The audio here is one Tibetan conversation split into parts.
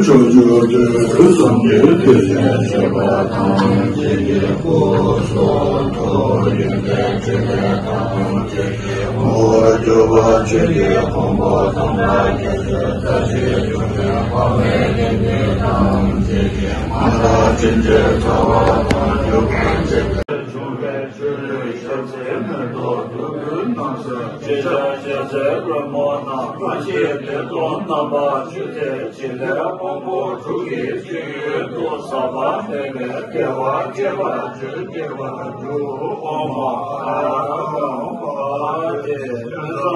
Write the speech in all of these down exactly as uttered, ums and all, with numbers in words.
ཕྱོགས་བཅུ་དུས་གསུམ་གྱི་དུས་ཆེན་བཞི་པ་དང་། དེ་ཡི་སྐུ་གསུང་ཐུགས་ཡོན་ཏན་ཕྲིན་ལས་དང་། དེ་ཡི་ངོ་བོར་གྱུར་པ་ཆོས་ཀྱི་ཕུང་པོ་ཐམས་ཅད་ཀྱི་ཚེ་བཀྲ་ཤིས་འབྱུང་བའི་དཔག་མེད་ལྡན་འདས་དང་། དེ་ཡི་མངའ་བདག་བྱིན་གྱིས་བརླབས་པ་དང་། རྒྱུ་སྐར་ཆེ་བའི་འབྱུང་བའི་ཆུ་ལུད་ཞལ་ཟས་མེ་ཏོག་བདུག་སྤོས་རྣམས་སུ། རྗེ་བྱ་ཞལ་ཟས་རོལ་མོ་རྣམས། བཀྲ་ཤིས་བདེ་སྟོང་རྣམ་པར་ཆུད་དེ། བྱེད་ལས་ཕུང་པོ་དྲུག་གི་སྤྱི་ཡུལ་དུ་ཟག་པ་མེད་པའི་བདེ་བ་སྐྱེ་བར་འགྱུར། སྐྱེ་བར་འགྱུར། ཨོཾ་ཨཱཿཧཱུྃ་ཧཱུྃ་ཕཊ་ཏེ། ཡོན་བདག་མ་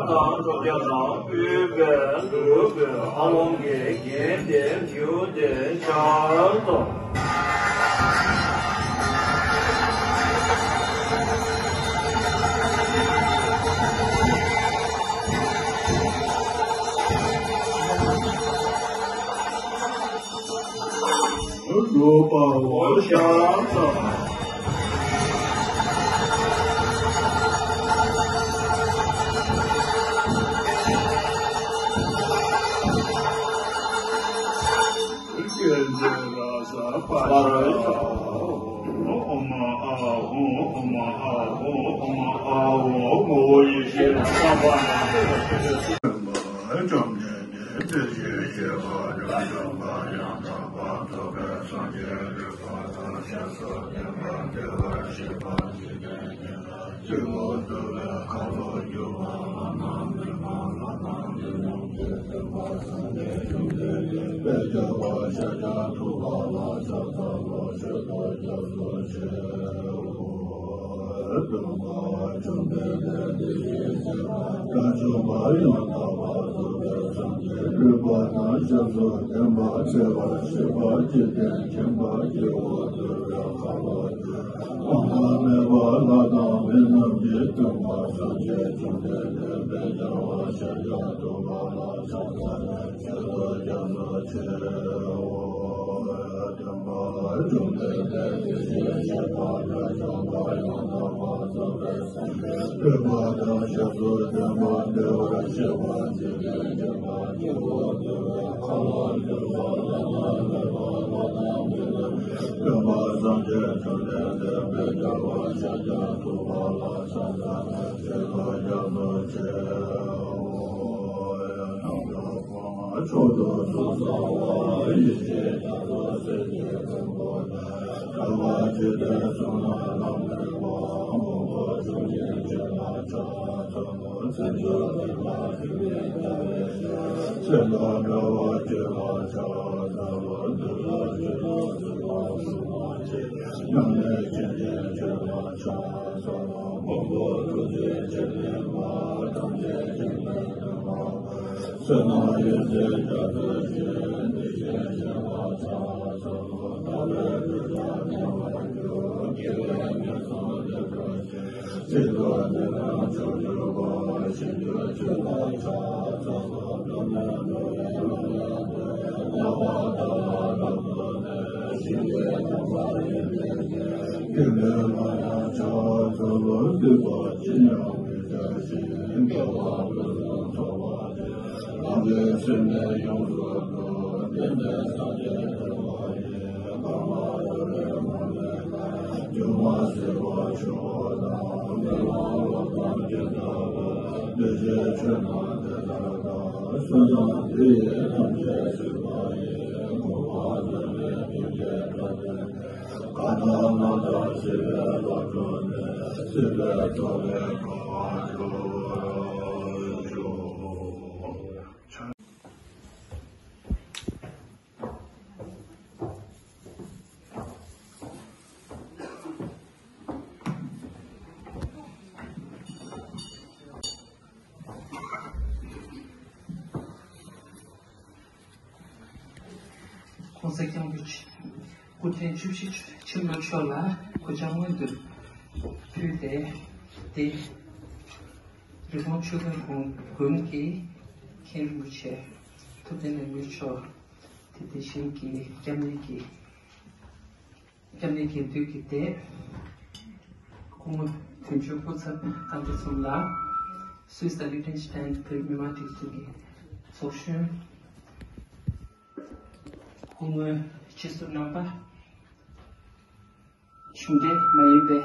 དང་ཕྱོགས་སྐྱོང་རྣམས། སྤྲུལ་པས་འདུལ་བའི་ཨ་ལོང་གིས། བརྒྱན་ཏེ་འདུད་དེ་ཕྱག་འཚལ་ལོ། སྒྲུབ་པ་པོ་ཕྱག་འཚལ། ཨོཾ་ཨཱཿཧཱུྃ། ཨོཾ་ཨཱཿཧཱུྃ། ཨོཾ་ཨཱཿཧཱུྃ། ཨོཾ་ཨཱཿཧཱུྃ། ངོ་བོ་ཡེ་ཤེས་སྟོང་པ་ཉིད། བཅོམ་ལྡན་འདས་དེ་བཞིན་གཤེགས་པ་བྱང་ཆུབ་པ་ཡང་དག་པར་རྫོགས་པའི་སངས་རྒྱས་རིག་པ་དང་ཞེས་སོགས་བདེན་པར་གྲོལ་བར་བྱེད་པ་འཇིག་རྟེན་གྱི་སྤྱི་བོར་གཏུགས་པའི་ཁ་ལོ་སྒྱུར་བ་ལྷ་དང་མི་དང་ལྷ་དང་མི་རྣམས་ཀྱི་སྟོན་པ་སངས་རྒྱས་བཅོམ་ལྡན་འདས་དཔལ་རྒྱལ་བ་ཤཱཀྱ་ཐུབ་པ་ལ་ཕྱག་འཚལ་ལོ། མཆོད་པ་སྐྱབས་སུ་མཆིའོ། སྟོན་པ་བཅོམ་ལྡན་འདས་དེ་བཞིན་གཤེགས་པ་བྱང་ཆུབ་པ་ཡང་དག་པར་རྫོགས་པའི་སངས་རྒྱས་རིག་པ་དང་ཞབས་སོར་ལྡན་པ་བརྩེ་བ་ཞི་བ་འཇིག་རྟེན་མཁྱེན་པ་སྐྱེ་བོ་སྒྲོལ་བའི་ཁ་ལོ་སྒྱུར། གོང་མ་མེད་པ་ལྷ་དང་མི་རྣམས་ཀྱི་སྟོན་པ་སངས་རྒྱས་བཅོམ་ལྡན་འདས་དཔལ་རྒྱལ་བ་ཤཱཀྱ་ཐུབ་པ་ལ་ཕྱག་འཚལ་ལོ། མཆོད་པ་སྐྱབས་སུ་མཆིའོ། སྟོན་པ་བཅོམ་ལྡན་འདས་དེ་བཞིན་གཤེགས་པ་བྱང་ཆུབ་པ་ཡང་དག་པར་རྫོགས་པའི་སངས་རྒྱས་རིག་པ་དང་ཞབས་སོར་ལྡན་པ་བདེ་བར་གཤེགས་པ་འཇིག་རྟེན་མཁྱེན་པ་སྐྱེ་བོ་སྒྲོལ་བའི་ཁ་ལོ་སྒྱུར་བ་ལྷ་དང་མི་དང་ལྷ་དང་མི་རྣམས་ཀྱི་སྟོན་པ་སངས་རྒྱས་བཅོམ་ལྡན་འདས་དཔལ་རྒྱལ་བ་ཤཱཀྱ་ཐུབ་པ་ལ་ཕྱག་འཚལ་ལོ། མཆོད་པ་སྐྱབས་སུ་མཆིའོ། ཡང་དག་པར་མཆོག་ཏུ་གཟུགས་བཟང་བ། ཡེ་ཤེས་རྒྱ་མཚོ་སེམས་ཀྱི་ཕུང་པོ་དང་། ཐར་པ་ཇི་ལྟར་བྱུང་ན་ལམ་མེད་པ། མངོན་པར་བྱུང་ནས་མཆོད་པར་བྱ། ཚོགས་རྣམས་བརྩོན་འགྲུས་ལྡན་པ་ཐུགས་ཀྱི་བདག་ལས་བྱུང་། སེམས་དང་འདྲ་བར་བསྐྱེད་པར་བྱ། ཐར་པ་འདི་ལ་སྤྱོད་པ་སྲིད་པ་སྲུང་བར་བྱེད། ཉམས་ལེན་བྱས་ནས་མཆོད་པར་བྱ། ཚོགས་རྣམས་ཕུང་པོ་ཐུགས་རྗེ་ཆེ་ལྡན་པ། ཐམས་ཅད་མཁྱེན་པའི་སྟོན་པ། བསོད་ནམས་ཡོན་ཏན་རྒྱ་མཚོ་ཆེ། དེ་བཞིན་གཤེགས་པ་ཕྱག་འཚལ་ལོ། ཐར་པའི་མཐུ་དང་མཉམ་པར་སྤྱོད། དགེ་བའི་རྙེད་སོང་ལེགས་པར་སྤྱད། སྲིད་པ་འདི་ནས་མཆོག་གྱུར་པ། ཞིང་དུ་སྤྱོད་པར་བྱ། ཚོགས་རྣམས་འགྲོ་བའི་མི་ལ་སྟོན། ལེགས་པར་ལྟ་བ་དང་བསྟུན་ནས། ཞིང་གི་ཐོབ་པ་ཡོན་ཏན་ལྡན། དགེ་འདུན་ལ་ཡང་ཕྱག་འཚལ་ལོ། འདོད་པ་ཅི་ཡང་མི་འདའ་ཞིང་། དགེ་བ་ཕུན་སུམ་ཚོགས་པ་སྟེ། ལམ་འདི་ཟིན་ནས་ཡོངས་སུ་འགྲོ། དེ་ནས་སངས་རྒྱས་འགྲུབ་པ་ཡིན། འཕགས་མ་རོལ་པའི་མུ་ནེ་ལ། སྒྱུ་མ་བྱས་པ་ཆུ་བོ་དང་། མི་ལང་ལོ་དང་ཇི་ལྟ་བུ། འདུ་བྱེད་ཆོས་རྣམས་དེ་ལྟར་འགག། བསོད་ནམས་འདི་ཡིས་ཐམས་ཅད་གཟིགས་པ་ཡིས། གོམས་པ་བཟང་པོས་ཐུགས་བསྐྱེད་བསྐལ་པའི། གང་དག་རྣམ་དག་སྲིད་པའི་བླ་མཚོ་ནས། སྲིད་པའི་འཚོ་བའི་གོ་འཕང་ཐོབ་ཤོག།༸གོང་ས་༸སྐྱབས་མགོན་སྐུ་ཕྲེང་བཅུ་བཞི་ཆེན་པོ་མཆོག་ལ་གུས་ཕྱག་སྔོན་དུ་ཕུལ་ཏེ། ཏེ། རི་བོང་ཆོས་འཁོར་དགོན་དགོན་གྱི་མཁན་རིན་པོ་ཆེ་ཐུབ་བསྟན་ནོར་བུ་མཆོག་དེ་དེ་བཞིན་གྱི་སྐྱབས་གནས་ཀྱི་སྐྱབས་གནས་དགེ་འདུན་གྱི་སྡེ། སྐུ་ངོ་དོན་གཅོད་སྐུ་ཚབ་དགའ་ལྡན་གསུམ་ལ། སུད་སི་དང་ལིག་ཏེན་སི་ཏན་བོད་མི་མང་སྒྲིག་འཛུགས་ཀྱི་ཚོགས་གཞོན། སྐུ་ངོ་སྤྱི་ཟུར་རྣམ་པ། གཞུང་འབྲེལ་མ་ཡིན་པའི་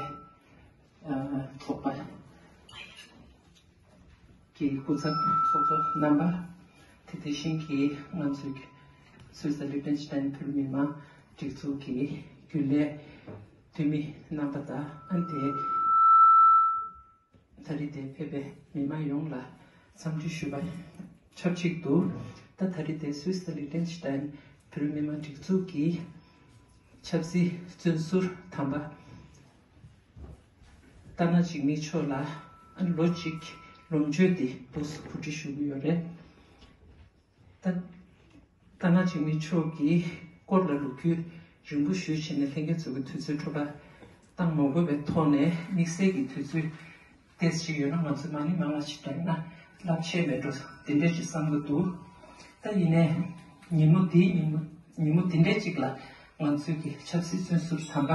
ཨ་ཚོགས་པ་གི་སྐུ་ཚབ་ཚོགས་གཙོ་རྣམ་པ། དེ་དེ་བཞིན་གྱི་ང་ཚོའི་སུད་སི་ལིག་ཏེན་ཤི་ཏན་བོད་མི་མང་སྒྲིག་འཛུགས་ཀྱི་རྒྱུན་ལས་འཐུས་མི་རྣམ་པ་དང་ཨ་ནི་དེ། ད་རེས་དེར་ཕེབས་པའི་མི་མང་ཡོངས་ལ་འཚམས་འདྲི་ཞུ་བ་ཆབས་ཅིག་ཏུ། ད་ད་རེས་དེ་སུད་སི་ལིག་ཏེན་ཤི་ཏན་བོད་རིགས་མི་མང་སྒྲིག་འཛུགས་ཀྱི་ཆབ་སྲིད་བཙོན་ཟུར་དམ་པ་རྟ་ནག་འཇིགས་མེད་མཆོག་ལ་ལོ་གཅིག་ལོ་མཆོད་དེ་འདུག་སེ་གོ་སྒྲིག་ཞུ་གི་ཡོད་རེད། ད་རྟ་ནག་འཇིགས་མེད་མཆོག་གི་སྐོར་ལ་ལོ་རྒྱུས་རིང་པོ་ཞུས་བྱས་ནས་ལྷན་རྒྱས་ཚོ་གི་དུས་ཚོད་འཕྲོ་བརླག་བཏང་མ་དགོས་པའི་ཐོག་ནས་དམིགས་བསལ་གྱི་དུས་ཚོད་ཏོག་ཙམ་ཅིག་ཡོད་ན་ང་ཚོས་མང་ནས་མང་བ་ཞིག་བསྡད་ན་རླབས་ཆེ་མེད་འགྲོ་དེ་འདྲས་ཅིག་བསམ་གྱི་འདུག་ད་ཡིན་ནའི་ཉིན་མོ་འདིའི་ཉིན་མོ་ཉིན་མོ་འདི་འདྲས་ཅིག་ལ་ང་ཚོས་ཀྱི་ཆབ་སྲིད་བཙོན་ཟུར་དམ་པ་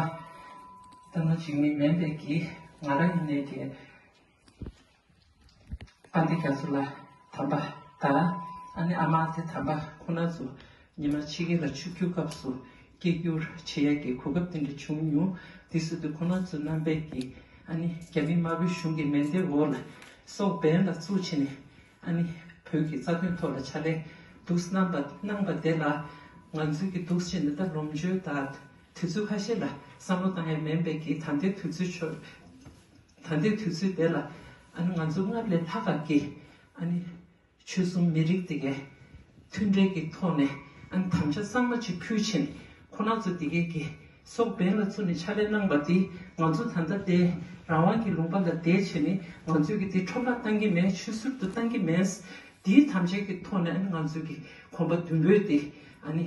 རྟ་ནག་འཇིགས་མེད་མིན་པའི་གི་ང་རང་ཡིན་ནའི་གི་དཔལ་ལྡན་རྒྱ་མཚོ་ལགས་དམ་པ་དང་ཨ་ནི་ཨ་མ་ཨ་ཐེ་དམ་པ་ཁོང་རྣམ་ཚོ་ཉི་མ་ཕྱི་རྒྱལ་ལ་ཆིབས་བསྒྱུར་སྐབས་སུ་སྐད་སྒྱུར་བྱེད་ཡག་གི་གོ་སྐབས་དེ་འདྲ་བྱུང་མྱོང་། དེ་སྲིད་དུ་ཁོང་རྣམ་ཚོ་རྣམ་པས་ཀྱིས་ཨ་ནི་རྒྱ་མི་དམར་པོའི་གཞུང་གི་མེ་མདའི་འོག་ལ་སྲོག་འབེན་ལ་བཙུགས་བྱས་ནས་ཨ་ནི་བོད་ཀྱི་རྩ་དོན་ཐོག་ལ་ཕྱག་ལས་འདུག་གནང་པ་གནང་པ་དེ་ལ་ང་ཚོས་ཀྱི་འདུག་སེ་བྱས་ནས་ད་ལོ་མཆོད་དང་དུས་ཚོད་ཁ་ཤས་ལ་བསམ་བློ་བཏང་ཡ་མིན་པའི་གི་ད་ལྟའི་དུས་ཚོད་ཆོ། ད་ལྟའི་དུས་ཚོད་དེ་ལ་ཨ་ནི་ང་ཚོ་སྔར་ལས་ལྷག་ག་གི་ཨ་ནི་ཆོལ་གསུམ་མི་རིགས་དེ་གའི་མཐུན་འབྲེལ་གྱི་ཐོག་ནས་ཨ་ནི་དམ་བཅའ་གཙང་མ་ཅིག་ཕུལ་ཕྱིན་ཁོ་རང་ཚོ་དེ་གའི་གི་སྲོག་འབེན་ལ་བཙུགས་ནས་ཕྱག་ལས་གནང་པ་དེ་ང་ཚོ་ད་ལྟ་དེ་རང་དབང་གི་ལུང་པ་ལ་བསྡད་བྱས་ནས་ང་ཚོས་གི་དེ་འཕྲོ་བརླག་བཏང་གི་མེད། ཆུད་ཟོས་སུ་བཏང་གི་མེད། དེའི་དམ་བཅའ་གི་ཐོག་ནས་ཨ་ནི་ང་ཚོས་གི་གོམ་པ་མདུན་སྤོས་དེ་ཨ་ནི།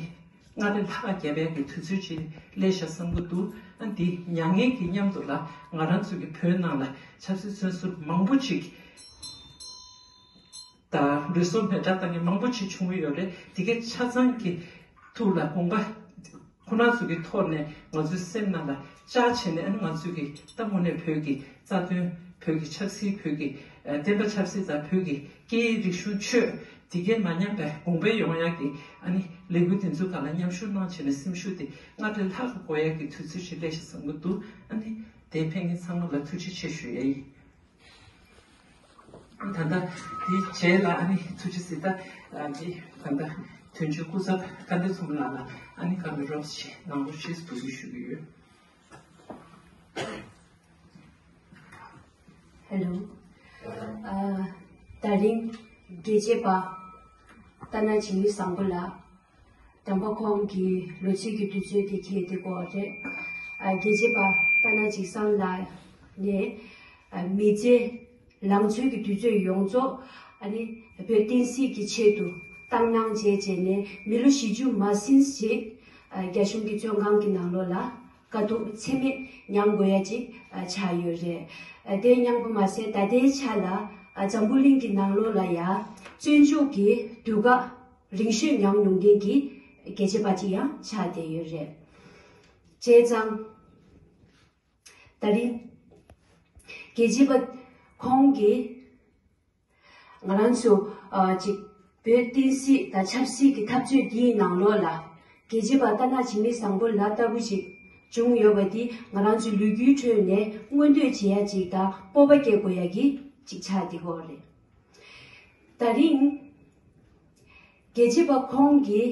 སྔར་ལས་ལྷག་རྒྱབ་ཡག་གི་དུས་ཚོད་ཅིག་སླེབས་ཤག་བསམ་གྱི་འདུག་ཨ་འདི་མྱ་ངན་གྱི་མཉམ་དུ་ལ་ང་རང་ཚོ་གི་བོད་ནང་ལ་ཆབ་སྲིད་བཙོན་ཟུར་མང་པོ་ཅིག་དང་ལུས་སྲོག་མེ་སྲེག་བཏང་མཁན་མང་པོ་ཅིག་བྱུང་གི་ཡོད་རེད། དེ་གའི་ཆ་ཚང་གི་ཐུགས་ལ་དགོངས་པ་ཁོ་རང་ཚོ་གི་ཐོག་ནས་ང་ཚོའི་སེམས་ནང་ལ་བཅངས་བྱས་ནས་ཨ་ནི་ང་ཚོ་གི་ད་དངོས་གནས་བོད་ཀྱི་རྩ་དོན་བོད་ཀྱི་ཆབ་སྲིད་བོད་ཀྱི་ཨ་བསྟན་པ་ཆབ་སྲིད་དང་བོད་ཀྱི་སྐད་ཡིག་རིག་གཞུང་ཆོས། དེ་གའི་མ་ཉམས་པའི་གོང་འཕེལ་ཡོང་ཡག་གི་ཨ་ནི་ལས་འགུལ་དེ་ཚོའི་སྒང་ལ་མཉམ་ཞུགས་གནང་བྱས་ནས་སེམས་ཤུགས་དེ་སྔར་ལས་ལྷག་དགོས་ཡག་གི་དུས་ཚོད་ཅིག་སླེབས་ཤག་བསམ་གྱི་འདུག་ཨ་ནི་དེ་ཕན་མཁན་ཚང་མ་ལ་ཐུགས་རྗེ་ཆེ་ཞུ་ཡ་ཡིན། ད་ལྟ་དེའི་རྗེས་ལ་ཨ་ནི་ཐུགས་རྗེ་གཟིགས་ད་ཨ་ནི་ད་ལྟ་དོན་གཅོད་སྐུ་ཚབ་དཀའ་འདྲེ་ཚོམ་ལགས་ལ་ཨ་ནི་བཀའ་མོལ་རོབ་ཞིག་གནང་རོགས་ཞེས་འབོད་སྐུལ་ཞུ་གི་ཡོད། ཧེ་ལོ། ཨ། ད་རིང་རྒྱལ་གཅེས་པ་རྟ་ནག་འཇིགས་མེད་བཟང་པོ་ལགས། དམ་པ་ཁོང་གི་ལོ་ཚིགས་ཀྱི་དུས་ཚོད་དེ་འཁེལ་ཏེ་གོ་རེད། ཨ། རྒྱལ་གཅེས་པ་རྟ་ནག་འཇིགས་བཟང་ལགས་ནས། ཨ། མི་ཚེ་ལང་ཚོའི་གི་དུས་ཚོད་ཡོངས་རྫོགས་ཨ་ནི་བོད་བསྟན་སྲིད་ཀྱི་ཆེད་དུ་བཏང་གནང་བྱས་བྱས་ནས་མི་ལོ་བཞི་བཅུ་མ་ཟིན་ཞིག་ཨ། རྒྱ་གཞུང་གི་བཙོན་ཁང་གི་ནང་ལོགས་ལ། དཀའ་སྡུག་ཚད་མེད་མྱངས་དགོས་ཡ་ཅིག་ཆགས་ཡོད་རེད། དེ་མཉམ་པོ་མ་ཟད་ད་ལྟའི་ཆ་ལ་འཛམ་བུ་གླིང་གི་ནང་ལོགས་ལ་ཡ་བཙོན་འཇུག་གི་དུས་བཀག་རིང་ཤོས་མྱངས་མྱོང་མཁན་གྱི་རྒྱལ་གཅེས་པ་ཅིག་ཡང་ཆགས་བསྡད་ཡོད་རེད། བྱས་ཙང་ད་རིང་རྒྱལ་གཅེས་པ་ཁོང་གིས། ང་རང་ཚོ་ཨ་ཅིག་བོད་བསྟན་སྲིད་དང་ཆབ་སྲིད་ཀྱི་འཐབ་རྩོད་འདིའི་ནང་ལོགས་ལ་རྒྱལ་གཅེས་པ་རྟ་ནག་འཇིགས་མེད་བཟང་པོ་ལགས་ལྟ་བུ་ཞིག་བྱུང་ཡོད་པ་འདི་ང་རང་ཚོའི་ལོ་རྒྱུས་ཁྲོད་ནས་མངོན་འདོད་བྱེད་ཡ་ཅིག་དང་སྤོབས་པ་སྐྱེ་དགོས་ཡ་གི་ཅིག་ཆགས་བསྡད་ཡོད་རེད། ད་རིང་རྒྱལ་གཅེས་པ་ཁོང་གིས་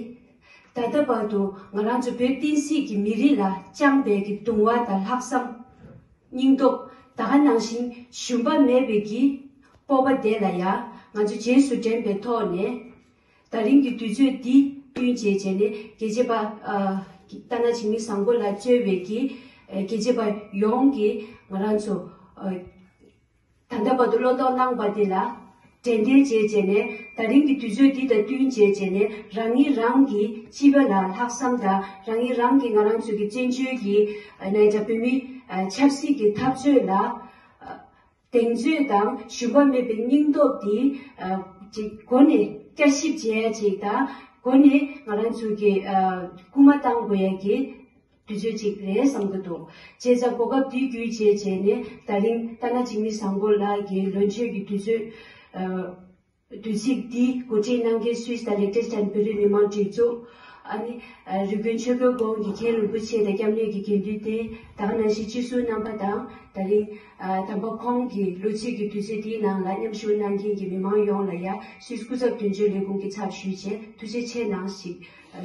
ད་ལྟ་བར་དུ་ང་རང་ཚོ་བོད་བསྟན་སྲིད་ཀྱི་མི་རིགས་ལ་བཅངས་པའི་གི་དུང་བ་དང་ལྷག་བསམ། སྙིང་སྟོབས་ད་ག་ནང་བཞིན་ཞུམ་པ་མེད་པའི་གི་སྤོབས་པ་དེ་ལ་ཡ་ང་ཚོ་རྗེས་སུ་དྲན་པའི་ཐོག་ནས་ད་རིང་གི་དུས་ཚོད་འདི་བསྟུན་བྱས་བྱས་ནས་རྒྱལ་གཅེས་པ་ཨ་རྟ་ནག་འཇིགས་མེད་བཟང་པོ་ལགས་གཙོས་པའི་གི་ཨ་རྒྱལ་གཅེས་པ་ཡོངས་ཀྱིས་ང་རང་ཚོ་ཨ་ད་ལྟ་བར་དུ་བློ་གཏོང་གནང་པ་དེ་ལ་དྲན་རྟེན་བྱས་བྱས་ནས་ད་རིང་གི་དུས་ཚོད་འདི་དང་བསྟུན་བྱས་བྱས་ནས་རང་ཉིད་རང་གི་སྤྱི་པ་ལ་ལྷག་བསམ་དང་རང་ཉིད་རང་གི་ང་རང་ཚོ་གི་བཙན་བྱོལ་གྱི་ཨ་ནས་ད་བོད་མི་ཨ་ཆབ་སྲིད་ཀྱི་འཐབ་རྩོད་ལ་ཨ་གདེང་ཚོད་དང་ཞུམ་པ་མེད་པའི་སྙིང་སྟོབས་འདི་ཨ་ཅིག་སྒོ་ནས་བསྐྱར་ཞིབ་བྱེད་ཡ་ཅིག་དང་སྒོ་ནས་ང་རང་ཚོ་གི་ཨ་སྐུལ་མ་གཏང་དགོས་ཡ་གི་དུས་ཚོད་ཅིག་རེད་བསམ་གྱི་འདུག་བྱས་ཙང་གོ་སྐབས་འདི་བརྒྱུད་བྱས་བྱས་ནས་ད་རིང་རྟ་ནག་འཇིགས་མེད་བཟང་པོ་ལགས་ཀྱི་ལོ་མཆོད་ཀྱི་དུས་ཚོད་ཨ་དུས་ཚིགས་འདི་གོ་སྒྲིག་གནང་མཁན་སུད་སི་དང་ལེག་ཊེན་སི་ཊན་བོད་རིགས་མི་མང་སྒྲིག་འཛུགས། ཨ་ནི་རི་ཀོན་ཆོས་འཁོར་དགོན་གྱི་མཁན་རིན་པོ་ཆེ་དང་སྐྱབས་གནས་ཀྱི་དགེ་འདུན་ཏེ་ད་ག་ནང་བཞིན་སྤྱི་ཟུར་རྣམ་པ་དང་ད་རིང་དམ་པ་ཁོང་གི་ལོ་གཅིག་གི་དུས་ཚོད་འདིའི་ནང་ལ་མཉམ་ཞུགས་གནང་མཁན་གྱི་མི་མང་ཡོངས་ལ་ཡ་སུད་སི་སྐུ་ཚབ་དོན་གཅོད་ལས་ཁུངས་ཀྱི་ཚབ་ཞུས་བྱས་ཐུགས་རྗེ་ཆེ་གནང་ཞེས་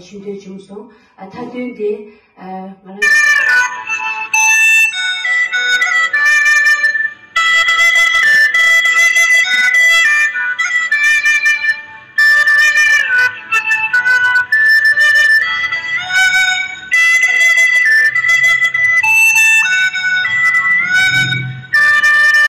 ཞུ་འདོད་བྱུང་སོང་། མཐའ་དོན་དེ་ང་རང་